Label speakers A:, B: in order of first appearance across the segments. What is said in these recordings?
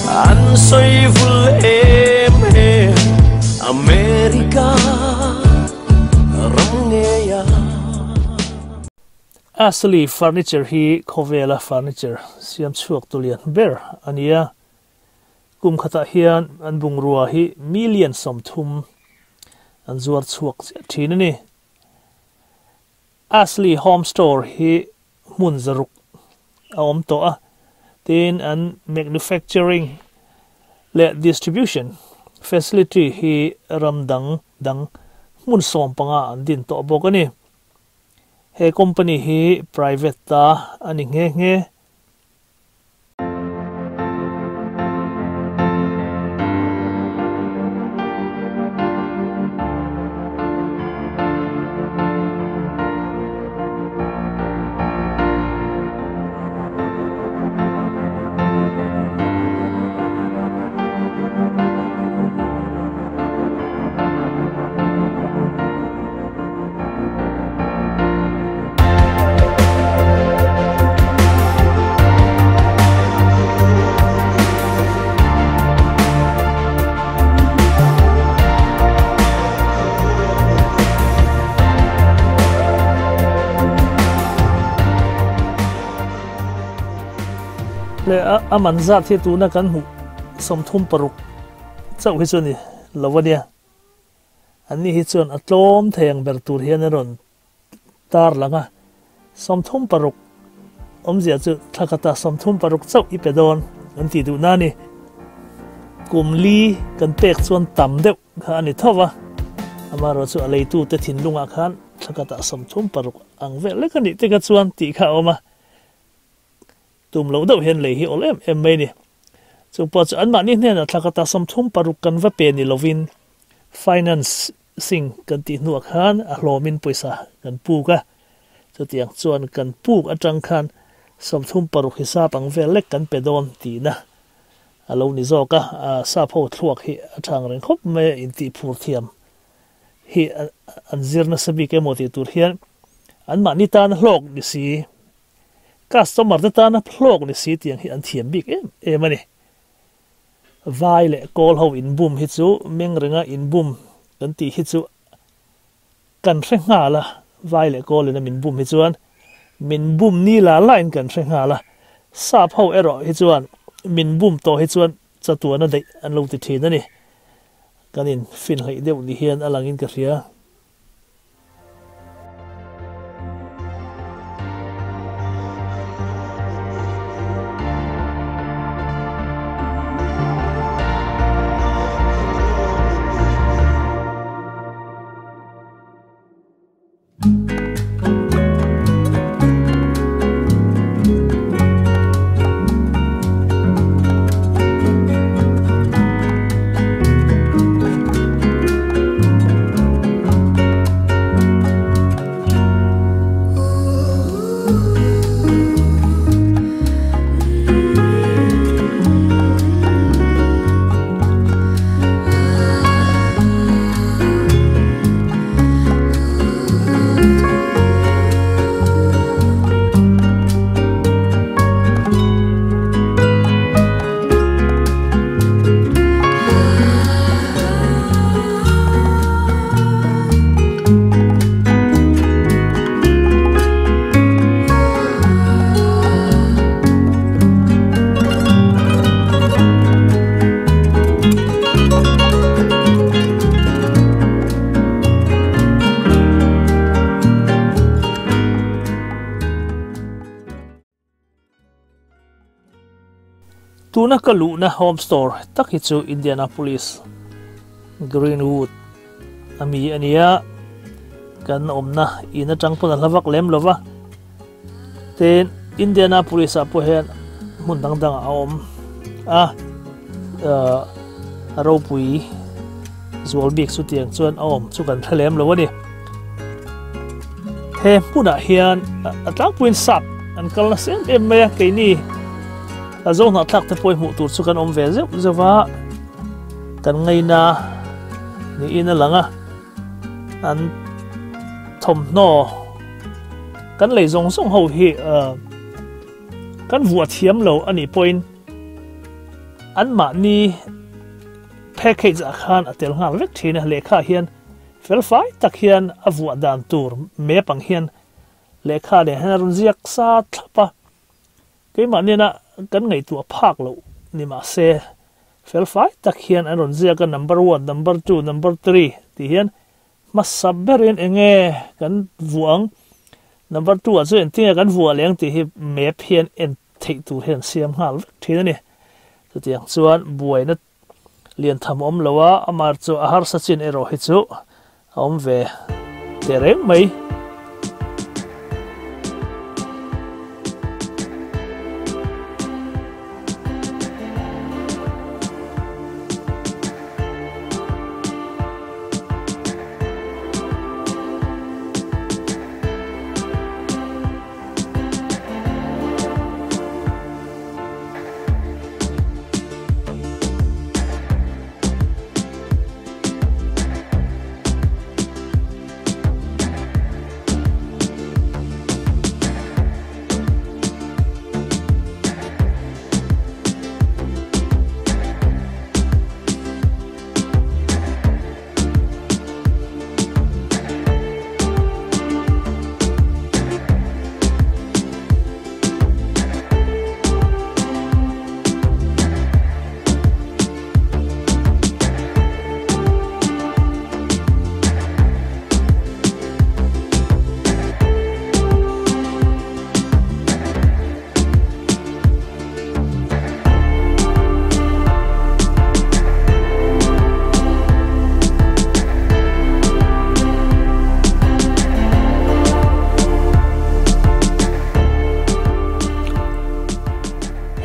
A: An sawi vul em em America ram ngei a.
B: Ashley Furniture hi khawvela furniture siam chhuak tu lian ber a ni a, kum khatah hian an bungrua hi million 30 an zuar chhuak chiah thin a ni. Ashley Home Store hi hmun 600 a awm tawh a, tin an manufacturing leh distribution facility hi ram dang dang hmun 15 an din tawh bawk a ni. He company hi private ta a ni nghe nghe. Le a man zat hi tuna kan hmuh 36 chauh hi chu ni lo a nia. An ni hi chuan a tlawm thei ang ber tur hian a rawn tar lang a, 36 awmzia chu thla khata 36 chauh i pe dawn an tih duh na a ni. Kum li kan pek chuan tam deuh kha a ni tho va, amaherawhchu a leitute thinlungah khan thla khata 36 ang vel lek a nih te kha chuan tih kha a awm a. Tum loh deuh hian lei hi awl em em mai a ni. Chung pawh chu anmahni hnenah thla khata 36 kan va pe ni lovin financing kan tih hnuah khan a hlawmin pawisa kan puk a. Chutiang chuan kan puk atang khan 36 hisap ang vel lek kan pe dawn tihna a lo ni zawk a. Sap ho thluak hi a thang reng khawp mai a, intih phur thiam hi an zir nasa bik emaw tih tur hian anmahni tana hlawk ni si, customer te tana hlawk ni si tiang hi an thiam bik em em a ni. Vai leh kawl ho inbum hi chu meng renga inbum kan tih hi chu kan hre nghal a, vai leh kawl in a min bum hi chuan min bum ni la la in kan hre nghal a, sap ho erawh hi chuan min bum tawh hi chuan chatuan a daih an lo ti thin a ni. Kan in fin hleih deuh ni hian a langin ka hria. Tuna ka luhna home store tak hi chu Indianapolis Greenwood ami a nia, kan awmna in atang pawn a hla vak lem lova, tin Indianapolis ah pawh hian hmun dang dang ah a awm a, a ropui zual bik chu tiang chuan a awm chu kan hre lem lo a ni. He hmunah hian a tlangpuiin sap an kal nasa em em mai a, keini a zo hnahthlak te pawh hmuh tur chu kan awm ve zeuh zeuh a, kan ngaina niin a lang a, an thawmhnaw kan lei zawng zawng ho hi kan vuah thiam lo a nih pawhin Anmahni package ah khan a tel nghal vek thin a, lehkha ah hian felfai tak hian a vuah dan tur map ang hian lehkha nen hian a rawn ziak sa thlap a, keimah nena kan ngaihtuah phak loh ni mahse felfai tak hian an rawn ziak a number one, number two, number three tih hian hmasa berin eng nge kan vuah ang, number two ah chuan engtin nge kan vuah leh ang tih hi map hian en theih tur hian siam nghal vek thin a ni. Chutiang chuan buaina lian tham awm lo a, amah chu a harsa chin erawh hi chu a awm ve teh reng mai.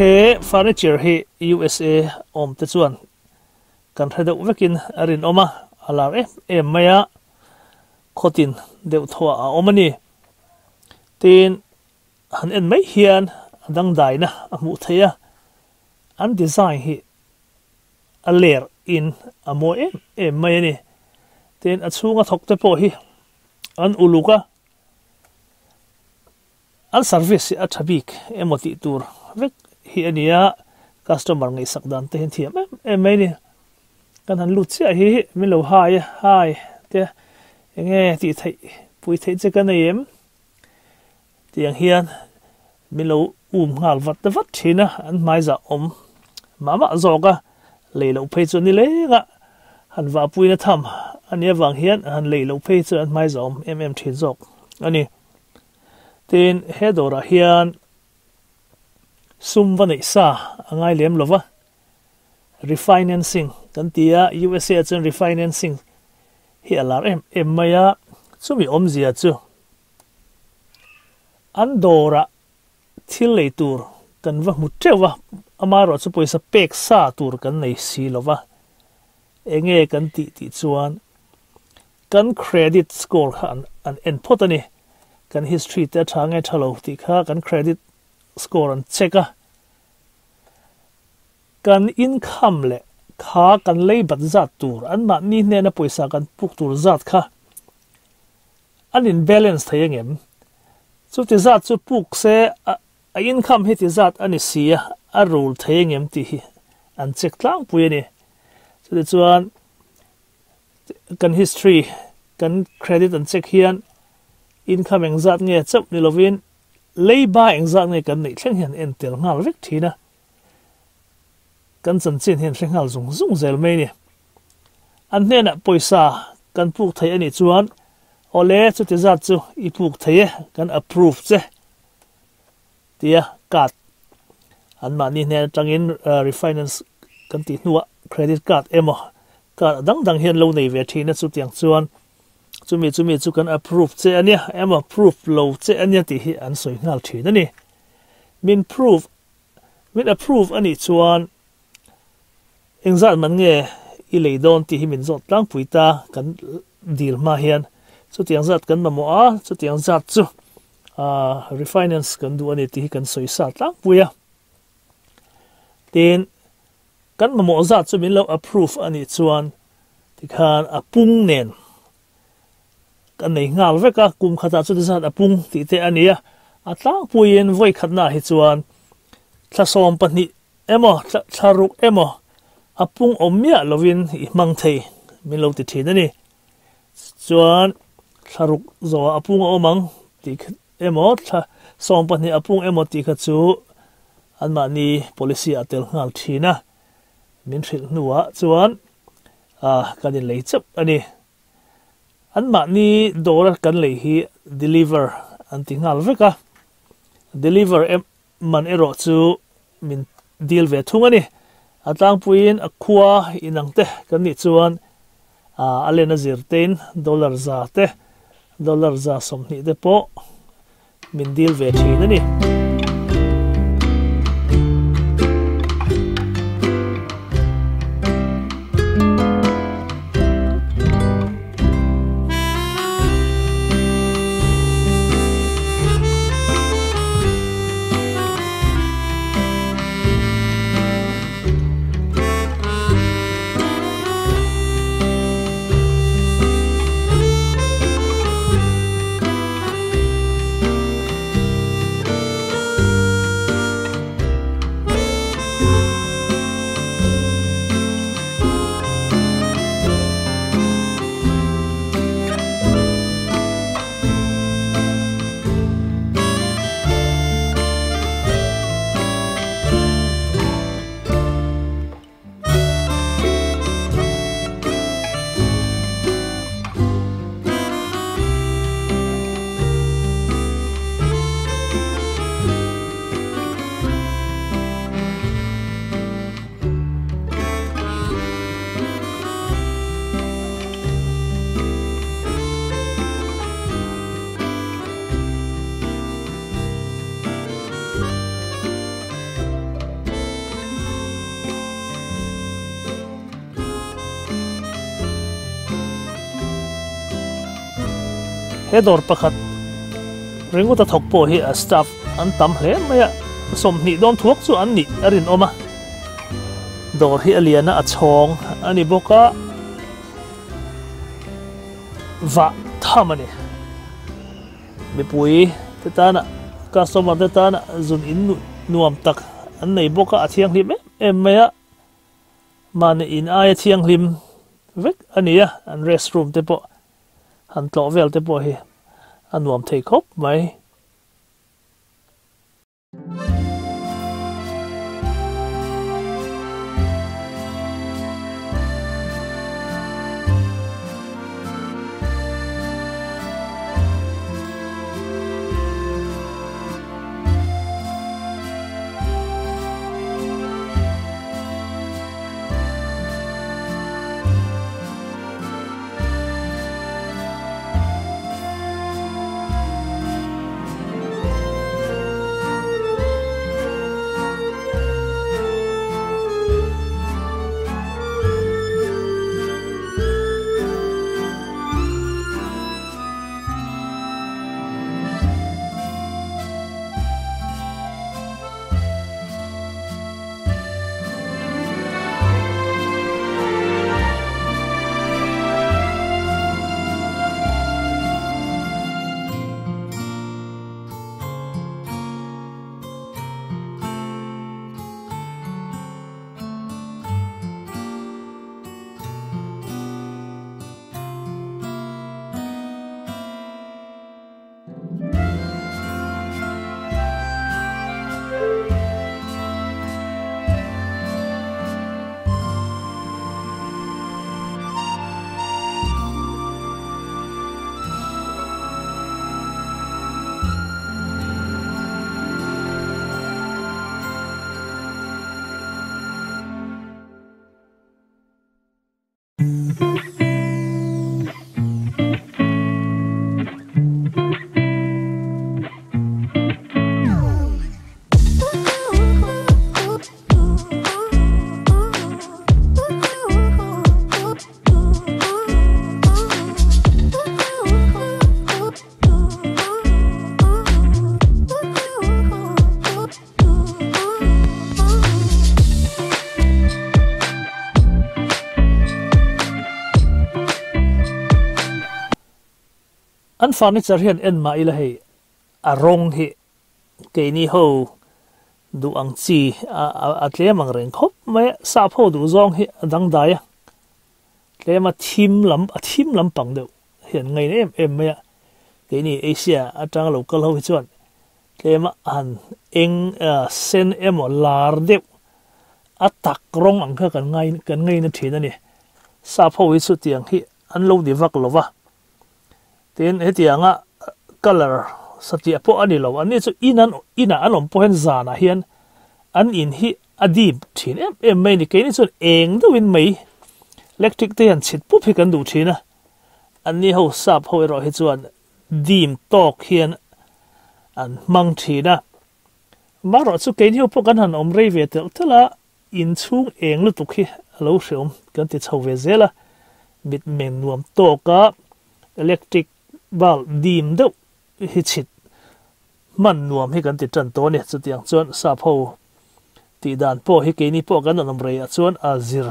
B: He furniture hi USA awm te chuan kan hre deuh vekin a rinawm a, a lar em em mai a, khawtin deuh thawh a awm a ni. Tin, han en mai hian a dangdaina a hmuh theih a, an design hi a ler in a mawi em em mai a ni. Tin, a chhunga thawk te pawh hi an uluk a, an service hi a tha bik emaw tih tur vek hi a ni a, customer ngaihsak dan te hi an thiam em em mai a ni. Kan han lut chiah hi min lo hai a, hai te enge tih theih pui theih che ka nei em? Tiang hian min lo um nghal vat vat thin a, an hmaizah awm mah mah zawk a, lei loh phei chu ni leng a, han vahpuina tham a nih avang hian han lei loh phei chu an hmaizah awm em em thin zawk a ni. Tin, he dawrah hian sum va neih sa a ngai lem lo va, refinancing kan ti a, USA ah chuan refinancing hi a lar em em mai a, chumi awmzia chu An dawrah thil lei tur kan va hmu teuh a, amaherawh chu pawisa pek sa tur kan nei si lo va, enge kan tih tih chuan kan credit score kha an an en phawt a ni, kan history te a tha nge tha lo tih kha kan credit score an check a, kan income leh kha kan lei bat zat tur anmahni hnena pawisa kan puk tur zat kha An in balance thei angem? Chuti zat chu puk se a a income heti zat a ni si a, a rul thei angem tih hi an check tlangpui a ni. Chuti chuan kan history, kan credit an check hian income engzat nge chauh ni lovin leiba engzat nge kan neih thleng hian en tel nghal vek thin a. Kan chanchin hian hre nghal zung zung zel mai a ni. An hnenah pawisa kan puk thei a nih chuan awle chuti zat chu i puk thei e, kan approve che tia card anmahni hnen atangin refinance kan tih hnuah credit card emaw card a dang dang hian lo nei ve thin a chutiang chuan chumi chumi chu kan approve che a nia emaw prove lo che a nia tih hi an sawi nghal thin a ni. Min prove min approve a nih chuan Engzat man nge i lei dawn tih hi min zawt tlangpui ta kan dil hma hian chutiang zat kan mamawh a, chutiang zat chu refinance kan duh a ni tih hi kan sawi sa tlangpui a. Tin, kan mamawh zat chu min lo approve a nih chuan tikhan a pung nen kan nei nghal vek a, kum khatah chuti zat a pung tih te a ni a, a tlangpuiin vawi khatnaah hi chuan thla 12. emaw thla ruk emaw a pung awm miah lovin i hmang thei min lo ti thin a ni. Chuan thla ruk zawhah a pung a awm ang tih emaw thla 12 a pung emaw tih kha chu anmahni policy ah tel nghal thin a, min hrilh hnuah chuan kan inlei chauh a ni. Anmahni dawra kan lei hi deliver an ti nghal vek a, deliver man erawh chu min dil ve thung a ni. A tlangpuiin a khua inang te kan nih chuan a len a zir tein dollar za te, dollar za 20 te pawh min dil ve thin a ni. He dawr pakhat ringawta thawk pawh hi a staff an tam hle mai a, 20 dawn thuak chu an nih a rinawm a. Dawr hi a lian a, a chhawng a ni bawk a, vah tham a ni. Mipui te tana customer te tana zun in nuam tak an nei bawk a, a thianghlim em em mai a. Mahni in aia thianghlim vek a ni a, an restroom te pawh han tlawh vel te pawh hi a nuam thei khawp mai. An furniture hian en mah ila hei a rawng hi keini ho Duh ang chi a tlem ang reng khawp mai a, sap ho duh zawng hi a dangdai a, tlem a thim lam a thim lampang deuh hi an ngaina em em mai a, keini Asia atanga lo kal ho hi chuan tlem a han eng sen emaw lar deuh a tak rawng ang kha kan ngai kan ngaina thin a ni. Sap ho hi chu tiang hi an lo ni vak lo va, Tin, hetianga colour satliah pawh a ni lo. Anni chu in an inah an awm pawh hian zanah hian an in hi a dim thin em em mai a ni. Keini chuan eng deuhin mei electric te hian chhit pup hi kan duh thin a. Anni ho sap ho erawh hi chuan dim tawk hian an hmang thin a. Marawh chu keini ho pawh kan han awm rei ve telh telh a, Inchhung eng lutuk hi a lo hreawm kan ti chho ve zel a, mitmeng nuam tawka electric bulb dim deuh hi chhit hman nuam hi kan ti tan tawh a ni. Chutiang chuan sap ho tih dan pawh hi keini pawh kan rawn awm rei ah chuan a zir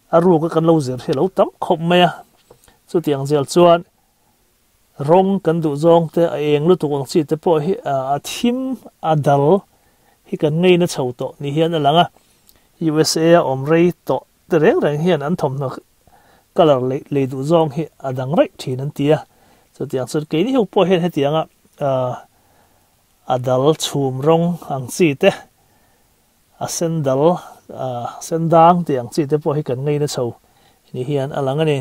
B: a ruka kan lo zir hi a lo tam khawp mai a, chutiang zel chuan Rawng kan duh zawng te, a eng lutuk ang chi te pawh hi a thim, a dal hi kan ngeina chho tawh ni hian a lang a. USA a awm rei tawh te reng reng hian an thawmhnaw colour lei lei duh zawng hi a dang raih thin an ti a. Chutiang chuan keini ho pawh hian hetianga a dal chhum rawng ang chi te, a sen dal, sen dang tih ang chi te pawh hi kan ngeina chho ni hian a lang a ni.